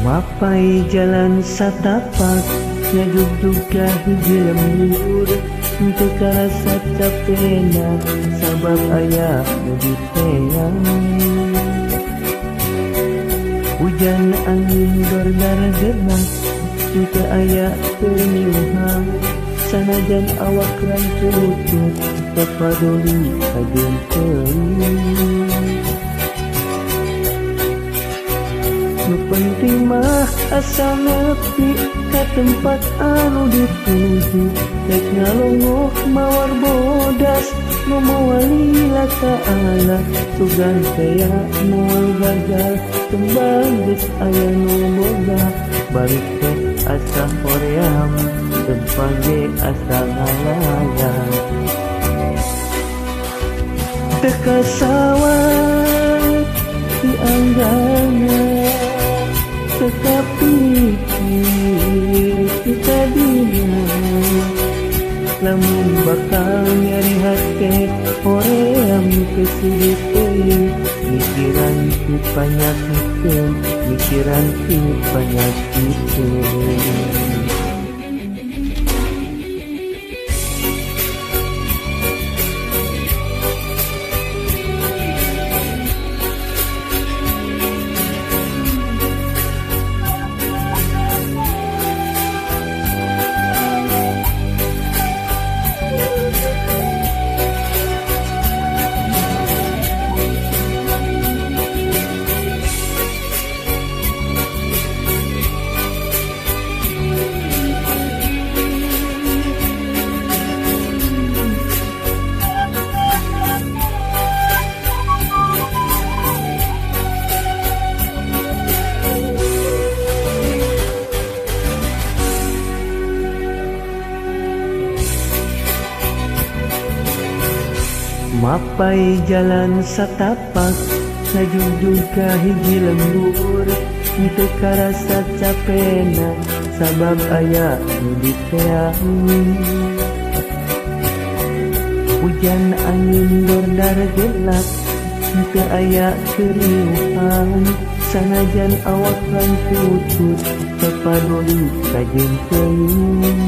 Mapai jalan satapak ngajugdug ka hiji lembur, teu karasa capena sabab aya nu diteang. Hujan angin dordar gernas teu aya teu sanajan awak rancucut teu paduli kajeun teuing. Nu penting mah asal nepi ka tempat anu dituju, rek ngalongok mawar bodas nu moal lila ta'ala, sugan tea moal gagal kembang geus aya nu boga, balik teh asa hoream lempang ge asa ngalayang. Teu kasawat dianggana tetapi kita dina, lamun bakal nyari hate hoream kesudut teuing, mikiran ku panyakiteun, mikiran ku panyakiteun. Mapai jalan satapak ngajugdug ka hiji lembur, teu karasa capena sabab aya nu diteang. Hujan angin dordar gelap teu aya keriuhan, sanajan awak rancucut teu paduli kajeun teuing.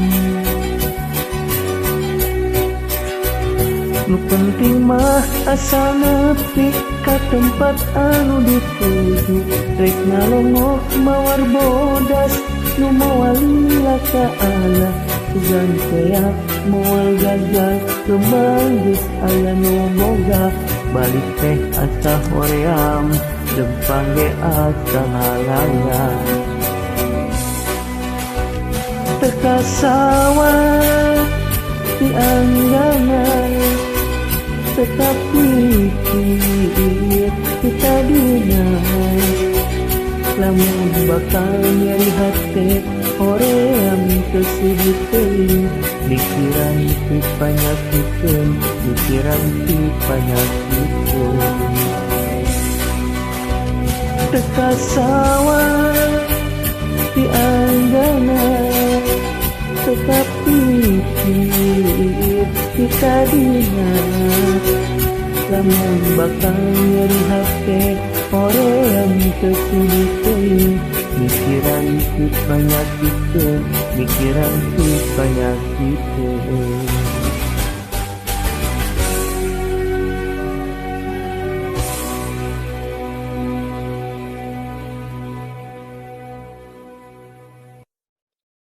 Nu penting mah asal nepi ka tempat anu dituju, rek ngalongok mawar bodas nu moal lila ta'ala, sugan tea moal gagal kembang geus aya nu boga, balik teh asa hoream lempang ge asa ngalayang. Teu kasawat dianggana tetapi kita dina, lamun bakal nyeri hate hoream kesudut teuing, mikiran ku panyakiteun, mikiran ku panyakiteun. Teu kasawat dianggana tetapi kita dina, lamun bakal nyeri hate hoream kesudut teuing, mikiran ku panyakiteun, mikiran ku panyakiteun.